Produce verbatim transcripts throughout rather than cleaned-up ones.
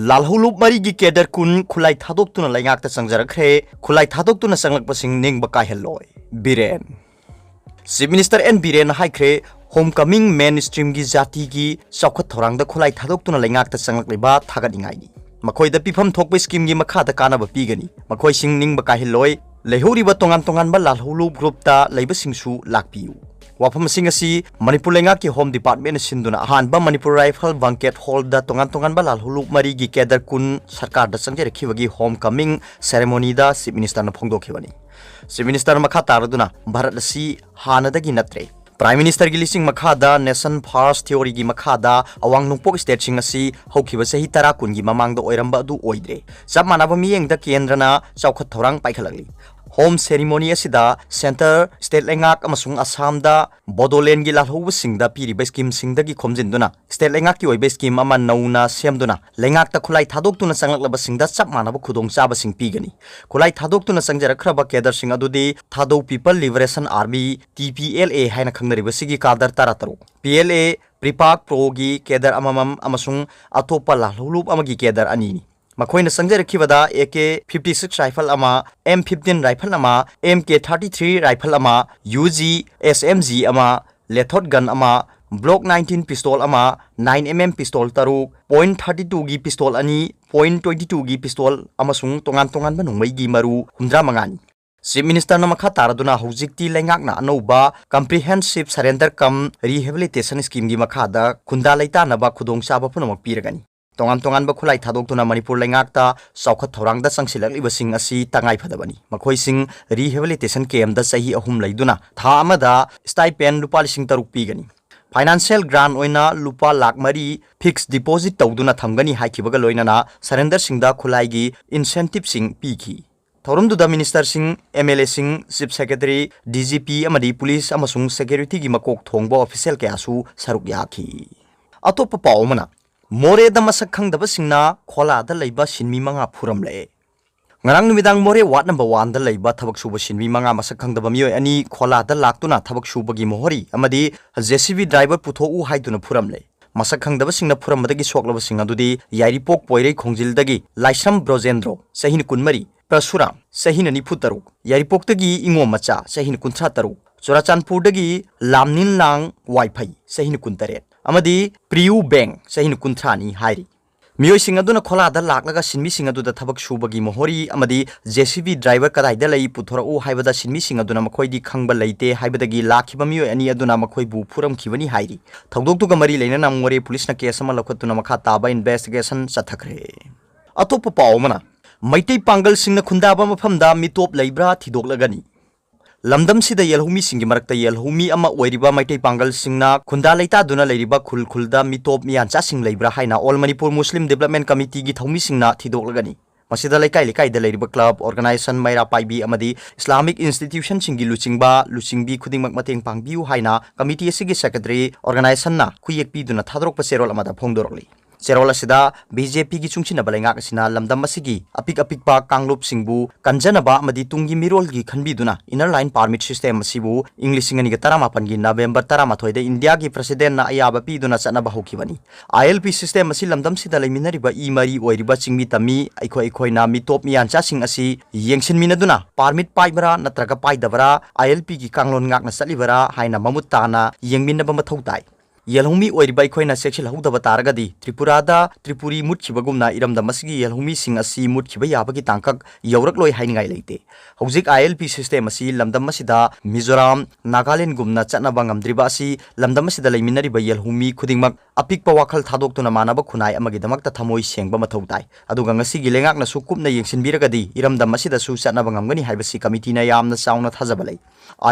ꯂꯥꯜꯍꯧꯂꯨꯞ ꯃꯔꯤꯒꯤ ꯀꯦꯗꯔ ꯀꯨꯟ ꯈꯨꯠꯂꯥꯏ ꯊꯥꯗꯣꯛꯇꯨꯅ ꯂꯩꯉꯥꯛꯇ ꯆꯪꯖꯔꯛꯈ꯭ꯔꯦ꯫ ꯈꯨꯠꯂꯥꯏ ꯊꯥꯗꯣꯛꯇꯨꯅ ꯆꯪꯂꯛꯄꯁꯤꯡ ꯅꯤꯡꯕ ꯀꯥꯏꯍꯜꯂꯣꯏ꯫ ꯕꯤꯔꯦꯟ꯫ Chief Minister ꯑꯦꯟ ꯕꯤꯔꯦꯟꯅ ꯍꯥꯏꯈ꯭ꯔꯦ, ꯍꯣꯝ ꯀꯃꯤꯡ ꯃꯦꯟ ꯁ꯭ꯇ꯭ꯔꯤꯝꯒꯤ ꯖꯥꯇꯤꯒꯤ ꯆꯥꯎꯈꯠ ꯊꯧꯔꯥꯡꯗ ꯈꯨꯠꯂꯥꯏ ꯊꯥꯗꯣꯛꯇꯨꯅ ꯂꯩꯉꯥꯛꯇ ꯆꯪꯂꯛꯂꯤꯕ ꯊꯥꯒꯠꯅꯤꯡꯉꯥꯏꯅꯤ꯫ ꯃꯈꯣꯏꯗ ꯄꯤꯐꯝ ꯊꯣꯛꯄ ꯁ꯭ꯀꯤꯝꯒꯤ ꯃꯈꯥꯗ ꯀꯥꯟꯅꯕ ꯄꯤꯒꯅꯤ꯫ ꯃꯈꯣꯏꯁꯤꯡ ꯅꯤꯡꯕ ꯀꯥꯏꯍꯜꯂꯣꯏ꯫ ꯂꯩꯍꯧꯔꯤꯕ ꯇꯣꯉꯥꯟ ꯇꯣꯉꯥꯟꯕ ꯂꯥꯜꯍꯧꯂꯨꯞ ꯒ꯭ꯔꯨꯞꯇ ꯂꯩꯕꯁꯤꯡꯁꯨ ꯂꯥꯛꯄꯤꯌꯨ꯫ ꯋꯥꯐꯝꯁꯤꯡ ꯑꯁꯤ ꯃꯅꯤꯄꯨꯔ ꯂꯩꯉꯥꯛꯀꯤ ꯍꯣꯝ ꯗꯤꯄꯥꯔꯠꯃꯦꯟꯅ ꯁꯤꯟꯗꯨꯅ ꯑꯍꯥꯟꯕ ꯃꯅꯤꯄꯨꯔ ꯔꯥꯏꯐꯜ ꯕꯪꯀꯦꯠ ꯍꯣꯜꯗ ꯇꯣꯉꯥꯟ ꯇꯣꯉꯥꯟꯕ ꯂꯥꯜꯍꯧꯂꯨꯞ ꯃꯔꯤꯒꯤ ꯀꯦꯗꯔ ꯀꯨꯟ ꯁꯔꯀꯥꯔꯗ ꯆꯪꯖꯔꯛꯈꯤꯕꯒꯤ ꯍꯣꯝ ꯀꯃꯤꯡ ꯁꯦꯔꯦꯃꯣꯅꯤꯗ Chief Ministerꯅ ꯐꯣꯡꯗꯣꯛꯈꯤꯕꯅꯤ꯫ Chief Minister ꯃꯈꯥ ꯇꯥꯔꯗꯨꯅ ꯚꯥꯔꯠ ꯑꯁꯤ ꯍꯥꯟꯅꯗꯒꯤ ꯅꯠꯇ꯭ꯔꯦ꯫ Prime Ministerꯒꯤ ꯂꯤꯁꯤꯡ ꯃꯈꯥꯗ Nation First Theoryꯒꯤ ꯃꯈꯥꯗ ꯑꯋꯥꯡ ꯅꯣꯡꯄꯣꯛ stateꯁꯤꯡ ꯑꯁꯤ ꯍꯧꯈꯤꯕ ꯆꯍꯤ ꯇꯔꯥ ꯀꯨꯟꯒꯤ ꯃꯃꯥꯡꯗ ꯑꯣꯏꯔꯝꯕ ꯑꯗꯨ ꯑꯣꯏꯗ꯭ꯔꯦ꯫ ꯆꯞ ꯃꯥꯟꯅꯕ ꯃꯤꯠꯌꯦꯡꯗ ꯀꯦꯟꯗ꯭ꯔꯅ ꯆꯥꯎꯈꯠ ꯊꯧꯔꯥꯡ ꯄꯥꯏꯈꯠꯂꯛꯂꯤ꯫ ꯍꯣꯝ ꯁꯦꯔꯤꯃꯣꯅꯤ ꯑꯁꯤꯗ ꯁꯦꯟꯇꯔ, ꯁ꯭ꯇꯦꯠ ꯂꯩꯉꯥꯛ ꯑꯃꯁꯨꯡ ꯑꯁꯥꯝꯗ ꯕꯣꯗꯣꯂꯦꯟꯒꯤ ꯂꯥꯜꯍꯧꯕꯁꯤꯡꯗ ꯄꯤꯔꯤꯕ ꯁ꯭ꯀꯤꯝꯁꯤꯡꯗꯒꯤ ꯈꯣꯝꯖꯤꯟꯗꯨꯅ ꯁ꯭ꯇꯦꯠ ꯂꯩꯉꯥꯛꯀꯤ ꯑꯣꯏꯕ ꯁ꯭ꯀꯤꯝ ꯑꯃ ꯅꯧꯅ ꯁꯦꯝꯗꯨꯅ ꯂꯩꯉꯥꯛꯇ ꯈꯨꯠꯂꯥꯏ ꯊꯥꯗꯣꯛꯇꯨꯅ ꯆꯪꯂꯛꯂꯕꯁꯤꯡꯗ ꯆꯞ ꯃꯥꯟꯅꯕ ꯈꯨꯗꯣꯡꯆꯥꯕꯁꯤꯡ ꯄꯤꯒꯅꯤ꯫ ꯈꯨꯠꯂꯥꯏ ꯊꯥꯗꯣꯛꯇꯨꯅ ꯆꯪꯖꯔꯛꯈ꯭ꯔꯕ ꯀꯦꯗꯔꯁꯤꯡ ꯑꯗꯨꯗꯤ ꯊꯥꯗꯧ People Liberation Army, T P L A ꯍꯥꯏꯅ ꯈꯪꯅꯔꯤꯕꯁꯤꯒꯤ ꯀꯥꯗꯔ ꯇꯔꯥꯇꯔꯨꯛ, ꯄꯤ ꯑꯦꯜ ꯑꯦ ꯄ꯭ꯔꯤꯄꯥꯛ ꯄ꯭ꯔꯣꯒꯤ ꯀꯦꯗꯔ ꯑꯃꯃꯝ ꯑꯃꯁꯨꯡ ꯑꯇꯣꯞꯄ ꯂꯥꯜꯍꯧꯂꯨꯞ ꯑꯃꯒꯤ ꯀꯦꯗꯔ ꯑꯅꯤꯅꯤ꯫ ꯃꯈꯣꯏꯅ ꯆꯪꯖꯔꯛꯈꯤꯕꯗ A K fifty six rifle ꯑꯃ, ꯑꯦꯝ ꯐꯤꯐꯇꯤꯟ ꯔꯥꯏꯐꯜ ꯑꯃ, M K thirty three rifle ꯑꯃ, U G S M G ꯑꯃ, ꯂꯦꯊꯣꯠ ꯒꯟ ꯑꯃ, ꯒ꯭ꯂꯣꯛ ꯅꯥꯏꯟꯇꯤꯟ ꯄꯤꯁꯇꯣꯜ ꯑꯃ, ꯅꯥꯏꯟ ꯑꯦꯝ ꯑꯦꯝ ꯄꯤꯁꯇꯣꯜ ꯇꯔꯨꯛ, ꯄꯣꯏꯟꯠ ꯊꯥꯔꯇꯤ ꯇꯨꯒꯤ ꯄꯤꯁꯇꯣꯜ ꯑꯅꯤ, ꯄꯣꯏꯟꯠ ꯇ꯭ꯋꯦꯟꯇꯤ ꯇꯨꯒꯤ ꯄꯤꯁꯇꯣꯜ ꯑꯃꯁꯨꯡ ꯇꯣꯉꯥꯟ ꯇꯣꯉꯥꯟꯕ ꯅꯣꯡꯃꯩꯒꯤ ꯃꯔꯨ ꯍꯨꯝꯗ꯭ꯔꯥ ꯃꯉꯥꯅꯤ꯫ Chief Ministerꯅ ꯃꯈꯥ ꯇꯥꯔꯗꯨꯅ ꯍꯧꯖꯤꯛꯇꯤ ꯂꯩꯉꯥꯛꯅ ꯑꯅꯧꯕ Comprehensive Surrender cum Rehabilitation Schemeꯒꯤ ꯃꯈꯥꯗ ꯈꯨꯟꯗꯥ ꯂꯩꯇꯥꯅꯕ ꯈꯨꯗꯣꯡꯆꯥꯕ ꯄꯨꯝꯅꯃꯛ ꯄꯤꯔꯒꯅꯤ꯫ ꯇꯣꯉꯥꯟ ꯇꯣꯉꯥꯟꯕ ꯈꯨꯠꯂꯥꯏ ꯊꯥꯗꯣꯛꯇꯨꯅ ꯃꯅꯤꯄꯨꯔ ꯂꯩꯉꯥꯛꯇ ꯆꯥꯎꯈꯠ ꯊꯧꯔꯥꯡꯗ ꯆꯪꯁꯤꯜꯂꯛꯂꯤꯕꯁꯤꯡ ꯑꯁꯤ ꯇꯉꯥꯏ ꯐꯗꯕꯅꯤ꯫ ꯃꯈꯣꯏꯁꯤꯡ rehabilitation campꯗ ꯆꯍꯤ ꯑꯍꯨꯝ ꯂꯩꯗꯨꯅ ꯊꯥ ꯑꯃꯗ stipend ꯂꯨꯄꯥ ꯂꯤꯁꯤꯡ ꯇꯔꯨꯛ ꯄꯤꯒꯅꯤ꯫ Financial grant ꯑꯣꯏꯅ ꯂꯨꯄꯥ ꯂꯥꯈ ꯃꯔꯤ fixed deposit ꯇꯧꯗꯨꯅ ꯊꯝꯒꯅꯤ ꯍꯥꯏꯈꯤꯕꯒ ꯂꯣꯏꯅꯅ surrenderꯁꯤꯡꯗ ꯈꯨꯠꯂꯥꯏꯒꯤ incentiveꯁꯤꯡ ꯄꯤꯈꯤ꯫ ꯊꯧꯔꯝꯗꯨꯗ ministerꯁꯤꯡ, M L ꯑꯦꯁꯤꯡ, Chief Secretary, D G P ꯑꯃꯗꯤ ꯄꯨꯂꯤꯁ ꯑꯃꯁꯨꯡ securityꯒꯤ ꯃꯀꯣꯛ ꯊꯣꯡꯕ official ꯀꯌꯥꯁꯨ ꯁꯔꯨꯛ ꯌꯥꯈꯤ꯫ ꯑꯇꯣꯞꯄ ꯄꯥꯎ ꯑꯃꯅ, ꯃꯣꯔꯦꯗ ꯃꯁꯛ ꯈꯪꯗꯕꯁꯤꯡꯅ ꯈꯣꯂꯥꯗ ꯂꯩꯕ ꯁꯤꯟꯃꯤ ꯃꯉꯥ ꯐꯨꯔꯝꯂꯦ꯫ ꯉꯔꯥꯡ ꯅꯨꯃꯤꯗꯥꯡ ꯃꯣꯔꯦ ward number oneꯗ ꯂꯩꯕ ꯊꯕꯛ ꯁꯨꯕ ꯁꯤꯟꯃꯤ ꯃꯉꯥ ꯃꯁꯛ ꯈꯪꯗꯕ ꯃꯤꯑꯣꯏ ꯑꯅꯤ ꯈꯣꯂꯥꯗ ꯂꯥꯛꯇꯨꯅ ꯊꯕꯛ ꯁꯨꯕꯒꯤ ꯃꯣꯍꯣꯔꯤ ꯑꯃꯗꯤ J C B driver ꯄꯨꯊꯣꯛꯎ ꯍꯥꯏꯗꯨꯅ ꯐꯨꯔꯝꯂꯦ꯫ ꯃꯁꯛ ꯈꯪꯗꯕꯁꯤꯡꯅ ꯐꯨꯔꯝꯕꯗꯒꯤ ꯁꯣꯛꯂꯕꯁꯤꯡ ꯑꯗꯨꯗꯤ ꯌꯥꯏꯔꯤꯄꯣꯛ ꯄꯣꯏꯔꯩ ꯈꯣꯡꯖꯤꯜꯗꯒꯤ ꯂꯥꯏꯁ꯭ꯔꯝ ꯕ꯭ꯔꯣꯖꯦꯟꯗ꯭ꯔꯣ, ꯆꯍꯤꯅ ꯀꯨꯟꯃꯔꯤ, ꯄ꯭ꯔꯁꯨꯔꯥꯝ, ꯆꯍꯤꯅ ꯅꯤꯐꯨ ꯇꯔꯨꯛ, ꯌꯥꯏꯔꯤꯄꯣꯛꯇꯒꯤ ꯏꯉꯣꯝ ꯃꯆꯥ, ꯆꯍꯤꯅ ꯀꯨꯟꯊ꯭ꯔꯥ ꯇꯔꯨꯛ, ꯆꯨꯔꯥꯆꯥꯟꯄꯨꯔꯗꯒꯤ ꯂꯥꯝꯅꯤꯟꯂꯥꯡ ꯋꯥꯏꯐꯩ, ꯆꯍꯤꯅ ꯀꯨꯟꯇꯔꯦꯠ, ꯑꯃꯗꯤ ꯄ꯭ꯔꯤꯌꯨ ꯕꯦꯡ, ꯆꯍꯤꯅ ꯀꯨꯟꯊ꯭ꯔꯥꯅꯤ ꯍꯥꯏꯔꯤ꯫ ꯃꯤꯑꯣꯏꯁꯤꯡ ꯑꯗꯨꯅ ꯈꯣꯂꯥꯗ ꯂꯥꯛꯂꯒ ꯁꯤꯟꯃꯤꯁꯤꯡ ꯑꯗꯨꯗ ꯊꯕꯛ ꯁꯨꯕꯒꯤ ꯃꯣꯍꯣꯔꯤ ꯑꯃꯗꯤ JCB driver ꯀꯗꯥꯏꯗ ꯂꯩ, ꯄꯨꯊꯣꯔꯛꯎ ꯍꯥꯏꯕꯗ ꯁꯤꯟꯃꯤꯁꯤꯡ ꯑꯗꯨꯅ ꯃꯈꯣꯏꯗꯤ ꯈꯪꯕ ꯂꯩꯇꯦ ꯍꯥꯏꯕꯗꯒꯤ ꯂꯥꯛꯈꯤꯕ ꯃꯤꯑꯣꯏ ꯑꯅꯤ ꯑꯗꯨꯅ ꯃꯈꯣꯏꯕꯨ ꯐꯨꯔꯝꯈꯤꯕꯅꯤ ꯍꯥꯏꯔꯤ꯫ ꯊꯧꯗꯣꯛꯇꯨꯒ ꯃꯔꯤ ꯂꯩꯅꯅ ꯃꯣꯔꯦ ꯄꯨꯂꯤꯁꯅ case ꯑꯃ ꯂꯧꯈꯠꯇꯨꯅ ꯃꯈꯥ ꯇꯥꯕ investigation ꯆꯠꯊꯈ꯭ꯔꯦ꯫ ꯑꯇꯣꯞꯄ ꯄꯥꯎ ꯑꯃꯅ, ꯃꯩꯇꯩ ꯄꯥꯡꯒꯜꯁꯤꯡꯅ ꯈꯨꯟꯗꯥꯕ ꯃꯐꯝꯗ ꯃꯤꯇꯣꯞ ꯂꯩꯕ꯭ꯔꯥ ꯊꯤꯗꯣꯛꯂꯒꯅꯤ꯫ ꯂꯝꯗꯝꯁꯤꯗ ꯌꯦꯜꯍꯧꯃꯤꯁꯤꯡꯒꯤ ꯃꯔꯛꯇ ꯌꯦꯜꯍꯧꯃꯤ ꯑꯃ ꯑꯣꯏꯔꯤꯕ ꯃꯩꯇꯩ ꯄꯥꯡꯒꯜꯁꯤꯡꯅ ꯈꯨꯟꯗꯥ ꯂꯩꯇꯥꯗꯨꯅ ꯂꯩꯔꯤꯕ ꯈꯨꯜ ꯈꯨꯜꯗ ꯃꯤꯇꯣꯞ ꯃꯤꯌꯥꯟꯆꯥꯁꯤꯡ ꯂꯩꯕ꯭ꯔꯥ ꯍꯥꯏꯅ All Manipur Muslim Development Committeeꯒꯤ ꯊꯧꯃꯤꯁꯤꯡꯅ ꯊꯤꯗꯣꯛꯂꯒꯅꯤ꯫ ꯃꯁꯤꯗ ꯂꯩꯀꯥꯏ ꯂꯩꯀꯥꯏꯗ ꯂꯩꯔꯤꯕ club, organization, ꯃꯩꯔꯥ ꯄꯥꯏꯕꯤ ꯑꯃꯗꯤ Islamic institutionꯁꯤꯡꯒꯤ ꯂꯨꯆꯤꯡꯕ, ꯂꯨꯆꯤꯡꯕꯤ ꯈꯨꯗꯤꯡꯃꯛ ꯃꯇꯦꯡ ꯄꯥꯡꯕꯤꯌꯨ ꯍꯥꯏꯅ committee ꯑꯁꯤꯒꯤ secretary organizationꯅ ꯈꯨꯌꯦꯛ ꯄꯤꯗꯨꯅ ꯊꯥꯗꯣꯔꯛꯄ ꯆꯦꯔꯣꯜ ꯑꯃꯗ ꯐꯣꯡꯗꯣꯔꯛꯂꯤ꯫ ꯆꯦꯔꯣꯜ ꯑꯁꯤꯗ BJPꯒꯤ ꯆꯨꯡꯁꯤꯟꯅꯕ ꯂꯩꯉꯥꯛ ꯑꯁꯤꯅ ꯂꯝꯗꯝ ꯑꯁꯤꯒꯤ ꯑꯄꯤꯛ ꯑꯄꯤꯛꯄ ꯀꯥꯡꯂꯨꯞꯁꯤꯡꯕꯨ ꯀꯟꯖꯅꯕ ꯑꯃꯗꯤ ꯇꯨꯡꯒꯤ ꯃꯤꯔꯣꯜꯒꯤ ꯈꯟꯕꯤꯗꯨꯅ inner line permit system ꯑꯁꯤꯕꯨ ꯏꯪ ꯂꯤꯁꯤꯡ ꯑꯅꯤꯒ ꯇꯔꯥꯃꯥꯄꯟꯒꯤ November ꯇꯔꯥꯃꯥꯊꯣꯏꯗ ꯏꯟꯗꯤꯌꯥꯒꯤ presidentꯅ ꯑꯌꯥꯕ ꯄꯤꯗꯨꯅ ꯆꯠꯅꯕ ꯍꯧꯈꯤꯕꯅꯤ꯫ ILP system ꯑꯁꯤ ꯂꯝꯗꯝꯁꯤꯗ ꯂꯩꯃꯤꯟꯅꯔꯤꯕ ꯏ ꯃꯔꯤ ꯑꯣꯏꯔꯤꯕ ꯆꯤꯡꯃꯤ ꯇꯝꯃꯤ ꯑꯩꯈꯣꯏ ꯑꯩꯈꯣꯏꯅ ꯃꯤꯇꯣꯞ ꯃꯤꯌꯥꯟꯆꯥꯁꯤꯡ ꯑꯁꯤ ꯌꯦꯡꯁꯤꯟꯃꯤꯟꯅꯗꯨꯅ permit ꯄꯥꯏꯕ꯭ꯔꯥ ꯅꯠꯇ꯭ꯔꯒ ꯄꯥꯏꯗꯕ꯭ꯔꯥ, ILPꯒꯤ ꯀꯥꯡꯂꯣꯟ ꯉꯥꯛꯅ ꯆꯠꯂꯤꯕꯔꯥ ꯍꯥꯏꯅ ꯃꯃꯨꯠ ꯇꯥꯅ ꯌꯦꯡꯃꯤꯟꯅꯕ ꯃꯊꯧ ꯇꯥꯏ꯫ ꯌꯦꯜꯍꯧꯃꯤ ꯑꯣꯏꯔꯤꯕ ꯑꯩꯈꯣꯏꯅ ꯆꯦꯛꯁꯤꯜꯍꯧꯗꯕ ꯇꯥꯔꯒꯗꯤ ꯇ꯭ꯔꯤꯄꯨꯔꯥꯗ ꯇ꯭ꯔꯤꯄꯨꯔꯤ ꯃꯨꯠꯈꯤꯕꯒꯨꯝꯅ ꯏꯔꯝꯗꯝ ꯑꯁꯤꯒꯤ ꯌꯦꯜꯍꯧꯃꯤꯁꯤꯡ ꯑꯁꯤ ꯃꯨꯠꯈꯤꯕ ꯌꯥꯕꯒꯤ ꯇꯥꯡꯀꯛ ꯌꯧꯔꯛꯂꯣꯏ ꯍꯥꯏꯅꯤꯡꯉꯥꯏ ꯂꯩꯇꯦ꯫ ꯍꯧꯖꯤꯛ ILP system ꯑꯁꯤ ꯂꯝꯗꯝ ꯑꯁꯤꯗ ꯃꯤꯖꯣꯔꯥꯝ, ꯅꯥꯒꯥꯂꯦꯟꯒꯨꯝꯅ ꯆꯠꯅꯕ ꯉꯝꯗ꯭ꯔꯤꯕ ꯑꯁꯤ ꯂꯝꯗꯝ ꯑꯁꯤꯗ ꯂꯩꯃꯤꯟꯅꯔꯤꯕ ꯌꯦꯜꯍꯧꯃꯤ ꯈꯨꯗꯤꯡꯃꯛ ꯑꯄꯤꯛꯄ ꯋꯥꯈꯜ ꯊꯥꯗꯣꯛꯇꯨꯅ ꯃꯥꯟꯅꯕ ꯈꯨꯟꯅꯥꯏ ꯑꯃꯒꯤꯗꯃꯛꯇ ꯊꯃꯣꯏ ꯁꯦꯡꯕ ꯃꯊꯧ ꯇꯥꯏ꯫ ꯑꯗꯨꯒ ꯉꯁꯤꯒꯤ ꯂꯩꯉꯥꯛꯅꯁꯨ ꯀꯨꯞꯅ ꯌꯦꯡꯁꯤꯟꯕꯤꯔꯒꯗꯤ ꯏꯔꯝꯗꯝ ꯑꯁꯤꯗꯁꯨ ꯆꯠꯅꯕ ꯉꯝꯒꯅꯤ ꯍꯥꯏꯕꯁꯤ committeeꯅ ꯌꯥꯝꯅ ꯆꯥꯎꯅ ꯊꯥꯖꯕ ꯂꯩ꯫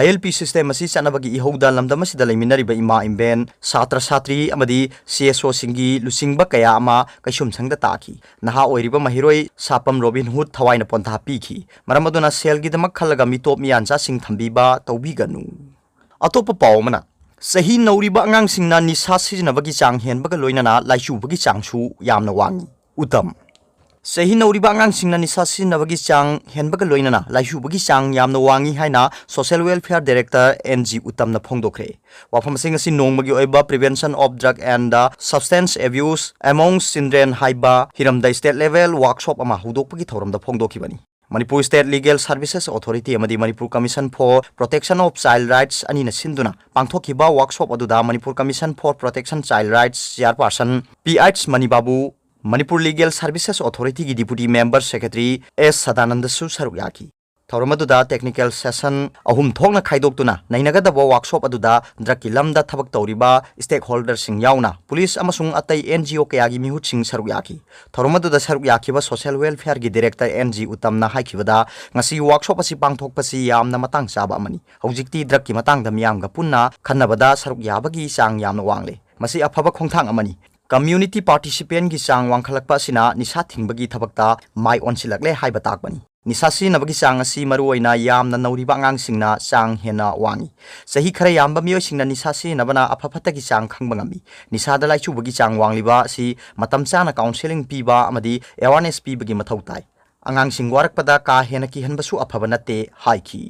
ILP system ꯑꯁꯤ ꯆꯠꯅꯕꯒꯤ ꯏꯍꯧꯗ ꯂꯝꯗꯝ ꯑꯁꯤꯗ ꯂꯩꯃꯤꯟꯅꯔꯤꯕ ꯏꯃꯥ ꯏꯝꯕꯦꯟ, ꯁꯥꯇ꯭ꯔ ꯁꯥꯇ꯭ꯔꯤ ꯑꯃꯗꯤ CSOꯁꯤꯡꯒꯤ ꯂꯨꯆꯤꯡꯕ ꯀꯌꯥ ꯑꯃ ꯀꯩꯁꯨꯝꯁꯪꯗ ꯇꯥꯈꯤ꯫ ꯅꯍꯥ ꯑꯣꯏꯔꯤꯕ ꯃꯍꯩꯔꯣꯏ ꯁꯥꯄꯝ ꯔꯣꯕꯤꯟ ꯍꯨꯗ ꯊꯋꯥꯏꯅ ꯄꯣꯟꯊꯥ ꯄꯤꯈꯤ꯫ ꯃꯔꯝ ꯑꯗꯨꯅ ꯁꯦꯜꯒꯤꯗꯃꯛ ꯈꯜꯂꯒ ꯃꯤꯇꯣꯞ ꯃꯤꯌꯥꯟꯆꯥꯁꯤꯡ ꯊꯝꯕꯤꯕ ꯇꯧꯕꯤꯒꯅꯨ꯫ ꯑꯇꯣꯞꯄ ꯄꯥꯎ ꯑꯃꯅ, ꯆꯍꯤ ꯅꯧꯔꯤꯕ ꯑꯉꯥꯡꯁꯤꯡꯅ ꯅꯤꯁꯥ ꯁꯤꯖꯤꯟꯅꯕꯒꯤ ꯆꯥꯡ ꯍꯦꯟꯕꯒ ꯂꯣꯏꯅꯅ ꯂꯥꯏꯆꯨꯕꯒꯤ ꯆꯥꯡꯁꯨ ꯌꯥꯝꯅ ꯋꯥꯡꯏ꯫ ꯎꯇꯝ꯫ ꯆꯍꯤ ꯅꯧꯔꯤꯕ ꯑꯉꯥꯡꯁꯤꯡꯅ ꯅꯤꯁꯥ ꯁꯤꯖꯤꯟꯅꯕꯒꯤ ꯆꯥꯡ ꯍꯦꯟꯕꯒ ꯂꯣꯏꯅꯅ ꯂꯥꯏꯆꯨꯕꯒꯤ ꯆꯥꯡ ꯌꯥꯝꯅ ꯋꯥꯡꯏ ꯍꯥꯏꯅ Social Welfare Director N G ꯎꯇꯝꯅ ꯐꯣꯡꯗꯣꯛꯈ꯭ꯔꯦ꯫ ꯋꯥꯐꯝ ꯑꯁꯤ ꯉꯁꯤ ꯅꯣꯡꯃꯒꯤ ꯑꯣꯏꯕ Prevention of Drug and Substance Abuse Amongst Children ꯍꯥꯏꯕ ꯍꯤꯔꯝꯗ state level workshop ꯑꯃ ꯍꯧꯗꯣꯛꯄꯒꯤ ꯊꯧꯔꯝꯗ ꯐꯣꯡꯗꯣꯛꯈꯤꯕꯅꯤ꯫ Manipur State Legal Services Authority ꯑꯃꯗꯤ Manipur Commission for Protection of Child Rights ꯑꯅꯤꯅ ꯁꯤꯟꯗꯨꯅ ꯄꯥꯡꯊꯣꯛꯈꯤꯕ workshop ꯑꯗꯨꯗ Manipur Commission for Protection Child Rights Chairperson P H ꯃꯅꯤꯕꯥꯕꯨ, Manipur Legal Services Authority ꯒꯤ Deputy Member Secretary S ꯁꯗꯥꯅꯟꯗꯁꯨ ꯁꯔꯨꯛ ꯌꯥꯈꯤ꯫ ꯊꯧꯔꯝ ꯑꯗꯨꯗ technical session ꯑꯍꯨꯝ ꯊꯣꯛꯅ ꯈꯥꯏꯗꯣꯛꯇꯨꯅ ꯅꯩꯅꯒꯗꯕ workshop ꯑꯗꯨꯗ drug ꯀꯤ ꯂꯝꯗ ꯊꯕꯛ ꯇꯧꯔꯤꯕ stakeholder ꯁꯤꯡ ꯌꯥꯎꯅ police ꯑꯃꯁꯨꯡ ꯑꯇꯩ N G O ꯀꯌꯥꯒꯤ ꯃꯤꯍꯨꯠꯁꯤꯡ ꯁꯔꯨꯛ ꯌꯥꯈꯤ꯫ ꯊꯧꯔꯝ ꯑꯗꯨꯗ ꯁꯔꯨꯛ ꯌꯥꯈꯤꯕ Social Welfare ꯒꯤ Director N G ꯎꯇꯝꯅ ꯍꯥꯏꯈꯤꯕꯗ, ꯉꯁꯤꯒꯤ workshop ꯑꯁꯤ ꯄꯥꯡꯊꯣꯛꯄꯁꯤ ꯌꯥꯝꯅ ꯃꯇꯥꯡ ꯆꯥꯕ ꯑꯃꯅꯤ꯫ ꯍꯧꯖꯤꯛꯇꯤ drug ꯀꯤ ꯃꯇꯥꯡꯗ ꯃꯤꯌꯥꯝꯒ ꯄꯨꯟꯅ ꯈꯟꯅꯕꯗ ꯁꯔꯨꯛ ꯌꯥꯕꯒꯤ ꯆꯥꯡ ꯌꯥꯝꯅ ꯋꯥꯡꯂꯦ꯫ ꯃꯁꯤ ꯑꯐꯕ ꯈꯣꯡꯊꯥꯡ ꯑꯃꯅꯤ꯫ Community participant ꯒꯤ ꯆꯥꯡ ꯋꯥꯡꯈꯠꯂꯛꯄ ꯑꯁꯤꯅ ꯅꯤꯁꯥ ꯊꯤꯡꯕꯒꯤ ꯊꯕꯛꯇ ꯃꯥꯏ ꯑꯣꯟꯁꯤꯜꯂꯛꯂꯦ ꯍꯥꯏꯕ ꯇꯥꯛꯄꯅꯤ꯫ ꯅꯤꯁꯥ ꯁꯤꯖꯤꯟꯅꯕꯒꯤ ꯆꯥꯡ ꯑꯁꯤ ꯃꯔꯨꯑꯣꯏꯅ ꯌꯥꯝꯅ ꯅꯧꯔꯤꯕ ꯑꯉꯥꯡꯁꯤꯡꯅ ꯆꯥꯡ ꯍꯦꯟꯅ ꯋꯥꯡꯏ꯫ ꯆꯍꯤ ꯈꯔ ꯌꯥꯝꯕ ꯃꯤꯑꯣꯏꯁꯤꯡꯅ ꯅꯤꯁꯥ ꯁꯤꯖꯤꯟꯅꯕꯅ ꯑꯐ ꯐꯠꯇꯒꯤ ꯆꯥꯡ ꯈꯪꯕ ꯉꯝꯃꯤ꯫ ꯅꯤꯁꯥꯗ ꯂꯥꯏꯆꯨꯕꯒꯤ ꯆꯥꯡ ꯋꯥꯡꯂꯤꯕ ꯑꯁꯤ ꯃꯇꯝ ꯆꯥꯅ counselling ꯄꯤꯕ ꯑꯃꯗꯤ awareness ꯄꯤꯕꯒꯤ ꯃꯊꯧ ꯇꯥꯏ꯫ ꯑꯉꯥꯡꯁꯤꯡ ꯋꯥꯔꯛꯄꯗ ꯀꯥ ꯍꯦꯟꯅ ꯀꯤꯍꯟꯕꯁꯨ ꯑꯐꯕ ꯅꯠꯇꯦ ꯍꯥꯏꯈꯤ꯫